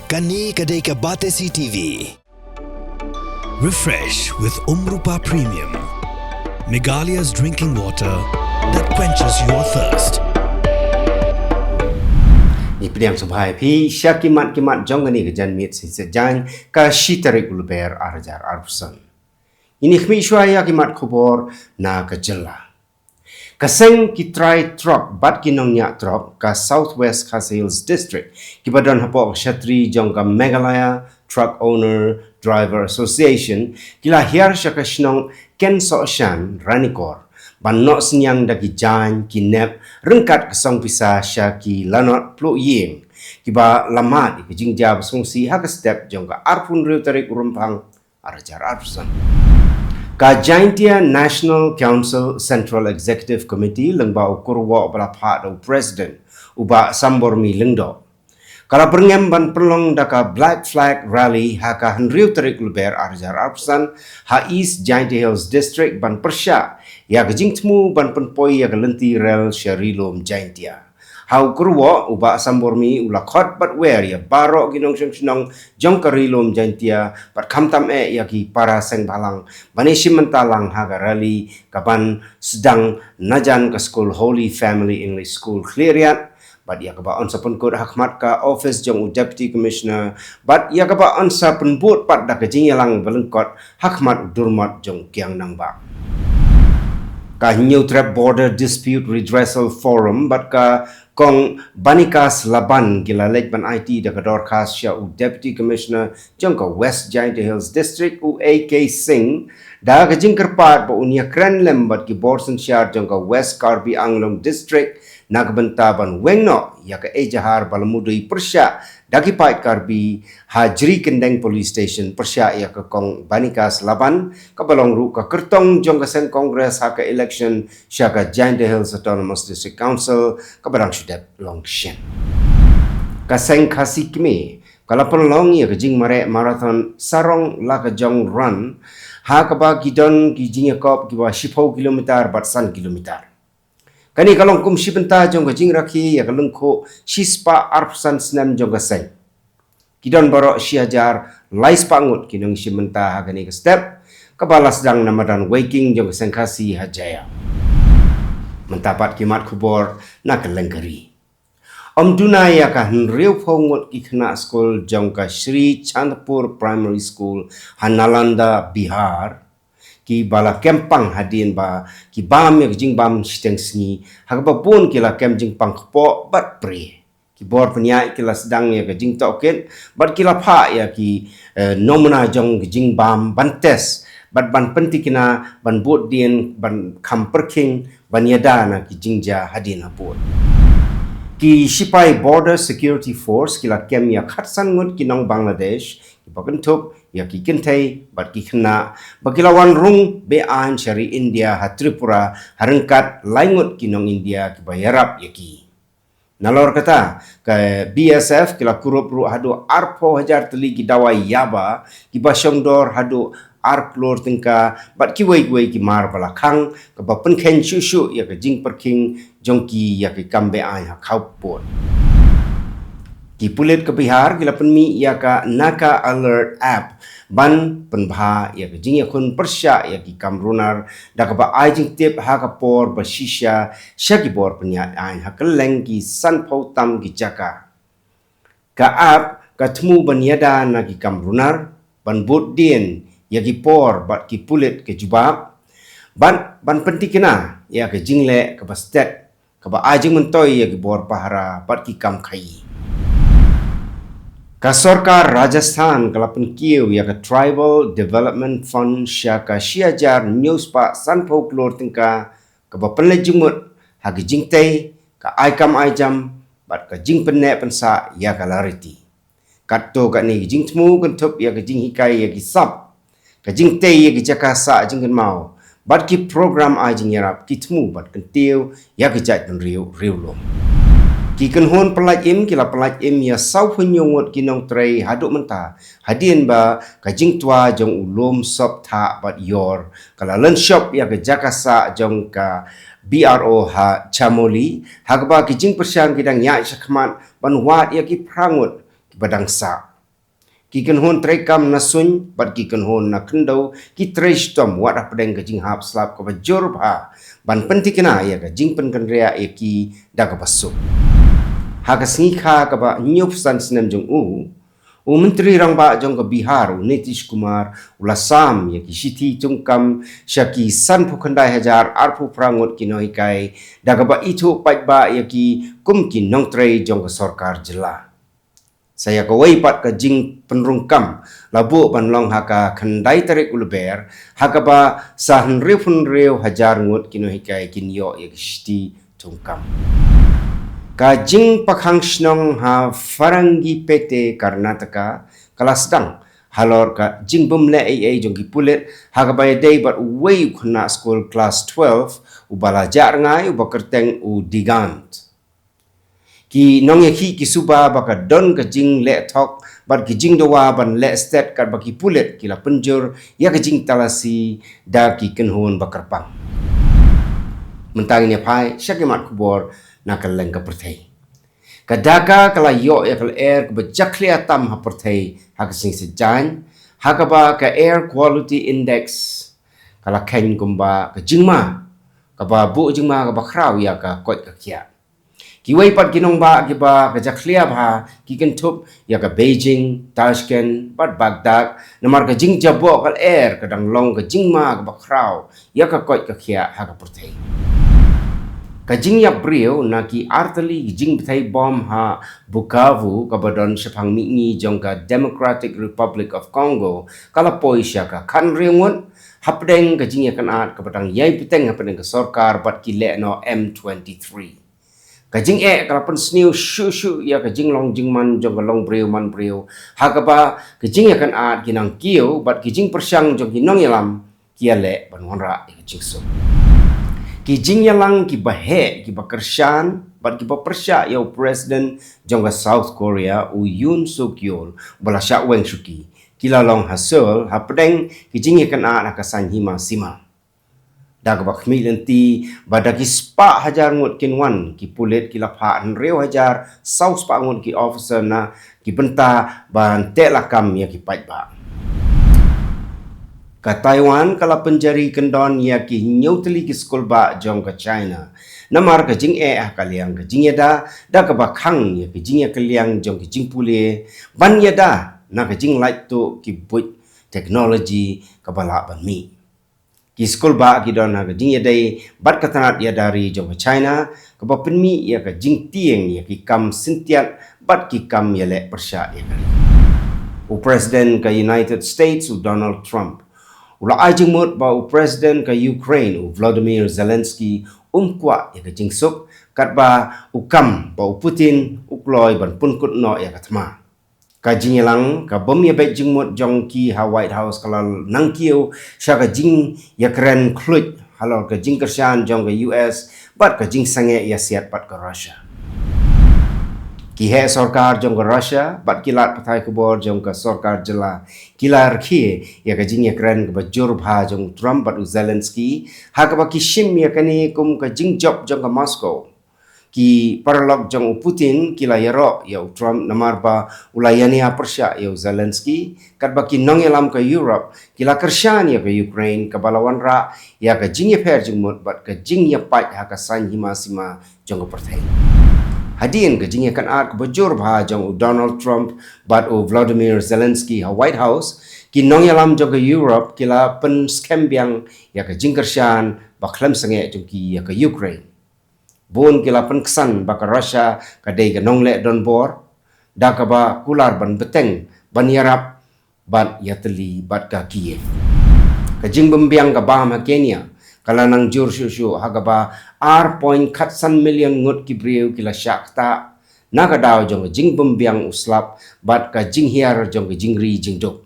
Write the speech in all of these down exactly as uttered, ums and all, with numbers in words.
Kane ka dei ka Batesi T V. Refresh with Umrupa Premium, Meghalaya's drinking water that quenches your thirst. Ngi pdiang sngewbha ïa phi sha ki mat ki mat jong kane ka janmiet shisha jaiñ, ka shi tarik u Lber ar hajar arphew san. Ngin ïa khmih shuwa ïa ki mat khubor na ka jylla. Ka seng ki trai trok bad ki nongñiah trok ka South West Khasi Hills District, kiba don hapoh ka shatri jong ka Meghalaya Truck Owner Driver Association, ki la hiar sha ka shnong Kensohshan, Ranikor, ban noh synñiang da ki jaiñ, ki nep, ryngkat ka song pisa sha ki lanot pluh ïing, kiba la mad ïa ka jingjia ba sngewsih ha ka step jong ka arphew hynriew tarik u Rymphang ar hajar arphew san. Ka Jaintia National Council Central Executive Committee, lyngba u kyrwoh ba la phah da u President, u Bah Sambormi Lyngdoh, ka la byrngem ban pynlong da ka Black Flag Rally ha ka hynriew tarik u Lber ar hajar arphew san ha East Jaintia Hills District, ban pyrshah ïa ka jingthmu ban pynpoi ïa ka lynti rel sha Ri Lum Jaintia. Ha u kyrwoh, u Bah Sambormi u la khot bad wer ïa baroh ki nongshong shnong jong ka Ri Lum Jaintia, bad khamtam eh ïa ki para seng bhalang, ban ïashim bynta lang ha ka rally kaban sdang najan ka skul Holy Family English School Khliehriat, bad ïa kaba yn sa pynkut hakhmat ka office jong u Deputy Commissioner, bad ïa kaba yn sa pynbud pat da ka jingïalang ba lyngkot hakhmat u durmot jong u kiang nangbah. Ka Hynñiewtrep Border Dispute Redressal Forum bad ka Kong Banikas Laban ki la leit ban aiti da ka dorkhas sha u Deputy Commissioner jong ka West Jaintia Hills District, u A K Singh, da ka jingkyrpad ba un ïakren lem bad ki bor synshar jong ka West Karbi Anglong District na ka bynta ban weng noh ïa ka ejahar ba la mudui pyrshah da ki paid Karbi ha Jrikyndeng Police Station pyrshah ïa ka Kong Banikas Laban, kaba long ruh ka kyrtong jong ka seng Congress ha ka election sha ka Jaintia Hills Autonomous District Council, kaba dang shu dep long shen. Ka seng Khasi Kmie ka la pynlong ïa ka jingmareh marathon Sarong Lakajong Run, ha kaba ki don ki jingïakop kiba shiphew kilometer bad san kilometer. Kane ka long kum shi bynta jong ka jingrakhe ïa ka lyngkhuh shispah arphew san snem jong ka seng. Ki don baroh shi hajar lai spah ngut ki nongshim bynta ha kane ka step, kaba la sdang na madan Weiking jong ka seng Khasi ha Jaiaw. Mynta pat ki mat khubor na ka lyngkari. Ym duna ïa ka hynriewphew ngut ki khynnah skul jong ka Shri Chandpur Primary School ha Nalanda, Bihar, kiba la kem pang hadien ba ki bam ïa ka jingbam shiteng sngi, ha kaba bun ki la kem jingpang kpoh bad prie. Ki bor pynïaid ki la sdang ïa ka jingtohkit bad ki la phah ïa ki, eh, nomuna jong ka jingbam ban test bad ban pyntikna, ban bud dien, ban kham pyrkhing, ban ïada na ki jingjia hadien habud. Ki shipai Border Security Force ki la kem ïa khatsan ngut ki nong Bangladesh kiba kynthup ïa ki kynthei bad ki khynnah, ba ki la wan rung be-aiñ sha ri India ha Tripura, ha ryngkat lai ngut ki nong India kiba ïarap ïa ki. Nalor kata, ka B S F ki la kurup ruh haduh arphew hajar tylli ki dawai yaba, kiba shongdor haduh ar klur tyngka, bad kiwei kiwei ki mar ba la khang, kaba pynkheiñ shuh shuh ïa ka jingpyrkhing jong ki ïa ki kam be-aiñ ha khawpud. Ki pulit ka Bihar ki la pynmih ïa ka Naka Alert app ban pynbha ïa ka jingïakhun pyrshah ïa ki kam runar, da kaba ai jingtip ha ka por ba shisha sha ki bor pynïaid aiñ ha kylleng ki sanphew tam ki jaka. Ka app ka thmu ban ïada na ki kam runar, ban bud dien ïa ki por bad ki pulit ka jubab, bad ban pyntikna ïa ka jingleh kaba stet, kaba ai jingmyntoi ïa ki bor pahara bad ki kam khaïi. Ka sorkar Rajasthan ka la pynkiew ïa ka Tribal Development Fund sha ka shi hajar hynñiew spah sanphew klur tyngka, kaba pynleit jingmut ha ka jingtei, ka ai kam ai jam, bad ka jingpynneh pynsah ïa ka lariti. Katto katne ki jingthmu kynthup ïa ka jinghikai ïa ki sap, ka jingtei ïa ki jaka sah jingkynmaw, bad ki program ai jingïarap ki thmu ban kyntiew ïa ki jaitbynriew riewlum. Ki kynhun pyllait im ki la pyllait im ïa sawphew hynñiew ngut ki nongtrei haduh mynta, hadien ba ka jingtwa jong u lum sop thah bad ïor ka la lynshop ïa ka jaka sah jong ka B R O ha Chamoli, ha kaba ki jingpyrshang ki dang ïaid shakhmat ban wad ïa ki phra ngut kiba dang sah. Ki kynhun treikam na suiñ bad ki kynhun na khyndew ki trei shitom wat hapdeng ka jinghap slap kaba jur bha ban pynthikna ïa ka jingpynkynriah ïa ki da kaba suk. Ha ka sngi kha kaba hynñiewphew san snem jong u, u Myntri Rangbah jong ka Bihar, u Nitish Kumar, u la sam ïa ki shithi thungkam sha ki sanphew khyndai hajar arphew phra ngut ki nonghikai, da kaba ithuh paidbah ïa ki kum ki nongtrei jong ka sorkar jylla. Sa ïa kawei pat ka jingpynrung kam la buh ban long ha ka khyndai tarik u Lber, ha kaba sa hynriewphew hynriew hajar ngut ki nonghikai kin ïoh ïa ki shithi thungkam. Ka jingpakhang shnong ha Farangipete, Karnataka, ka la sdang halor ka jingbym leh ei ei jong ki pulit, ha kaba ïadei bad uwei u khynnah skul klas twelve, uba la jah rngai, uba kyrteng u Digant. Ki nongïakhih ki suba ba ka don ka jingleh thok bad ki jingdawa ban leh stet katba ki pulit ki la pynjur ïa ka jingtalasi da ki kynhun ba kyrpang. Mynta ngin ïa phai sha ki mat khubor na kylleng ka pyrthei. Ka Dhaka ka la ïoh ïa ka lyer kaba jakhlia tam ha pyrthei ha ka sngi Saitjaiñ, ha kaba ka Air Quality Index ka la kheiñ kumba ka jingma kaba buh jingma kaba khraw ïa ka koit ka khiah. Kiwei pat ki nongbah kiba ka jakhlia bha ki kynthup ïa ka Beijing, Tashkent bad Baghdad, namar ka jingjaboh ka lyer ka dang long ka jingma kaba khraw ïa ka koit ka khiah ha ka pyrthei. Ka jingïap briew na ki artylli ki jingbthei bom ha Bukavu, kaba don shaphang mihngi jong ka Democratic Republic of Congo, ka la poi sha ka khathynriew ngut, hapdeng ka jingïakynad kaba dang ïai bteng hapdeng ka sorkar bad ki lehnoh M twenty-three. Ka jingeh ka la pynsniew shuh shuh ïa ka jinglong jingman jong ka longbriew manbriew, ha kaba ka jingïakynad, ki nangkiew bad ki jingpyrshang jong ki nongïalam ki ïaleh ban wanrah ïa ka jingsuk. Ki jingïalang kiba heh, kiba kyrshan bad kiba pyrshah ïa u President jong ka South Korea, u Yoon Suk Yeol, ba la shah weng shuki, ki la long ha Seoul hapdeng ki jingïakynad ha ka saiñ hima sima. Da kaba khmih lynti ba da ki spah hajar ngut kin wan, ki pulit ki la phah hynriew hajar saw spah ngut ki officer na ki bynta ban teh lakam ïa ki paidbah. Ka Taiwan ka la pynjari kyndon ïa ki hynñiew tylli ki skulbah jong ka China namar ka jingeh ha ka liang ka jingïada, da kaba khang ïa ka jingïakylliang jong ka jingpule ban ïada na ka jinglait tuh ki buit teknoloji kaba lah ban mih. Ki skulbah ki don ha ka jingïadei bad ka tnat ïada ri jong ka China, kaba pynmih ïa ka jingtieng ïa ki kam syntiat bad ki kam ïaleh pyrshah ïa ka ri. U President ka United States, u Donald Trump, u la ai jingmut ba u President ka Ukraine, u Volodymyr Zelensky, um kwah ïa ka jingsuk, katba u kam ba u Putin u kloi ban pynkut noh ïa ka thma. Ka jingïalang ka bym ïabeit jingmut jong ki ha White House ka la nangkiew sha ka jingïakren khluit halor ka jingkyrshan jong ka U S bad ka jingsangeh ïasiat bad ka Russia. Ki heh sorkar jong ka Russia bad ki lad pathai khubor jong ka sorkar jylla ki la rkhie ïa ka jingïakren kaba jur bha jong u Trump bad u Zelensky, ha kaba ki shim ïa kane kum ka jingjop jong ka Moscow. Ki paralok jong u Putin ki la ïaroh ïa u Trump namar ba u la ïania pyrshah ïa u Zelensky, katba ki nongïalam ka Europe ki la kyrshan ïa ka Ukraine, kaba la wanrah ïa ka jingïapher jingmut bad ka jingïapait ha ka saiñ hima sima jong ka pyrthei. Hadien ka jingïakynad kaba jur bha jong u Donald Trump bad u Volodymyr Zelensky ha White House, ki nongïalam jong ka Europe ki la pynskhem biang ïa ka jingkyrshan ba khlem sangeh jong ki ïa ka Ukraine. Bun ki la pynksan ba ka Russia ka dei ka nongleh donbor, da kaba kular ban bteng, ban ïarap bad ïatylli bad ka Kiev. Ka jingbymbiang ka bam ha Kenya ka la nang jur shuh shuh, ha kaba ar point khatsan million ngut ki briew ki la shah ktah na ka daw jong ka jingbymbiang u slap bad ka jinghiar jong ka jingri jingduk.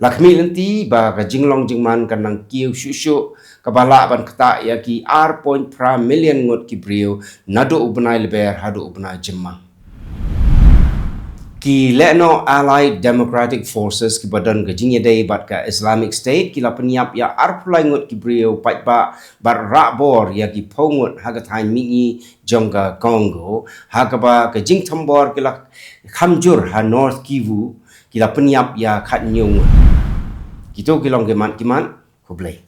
La khmih lynti ba ka jinglong jingman ka nang kiew shuh shuh, kaba lah ban ktah ïa ki ar point phra million ngut ki briew naduh u bnai Lber haduh u bnai Jymmang. Ki lehnoh Allied Democratic Forces kiba don ka jingïadei bad ka Islamic State ki la pynïap ïa arphew lai ngut ki briew paidbah bad rah bor ïa ki phew ngut ha ka thaiñ mihngi jong ka Congo, ha kaba ka jingthombor ki la kham jur ha North Kivu ki la pynïap ïa khathynñiew ngut. Kito ki long ki mat ki mat. Khublei.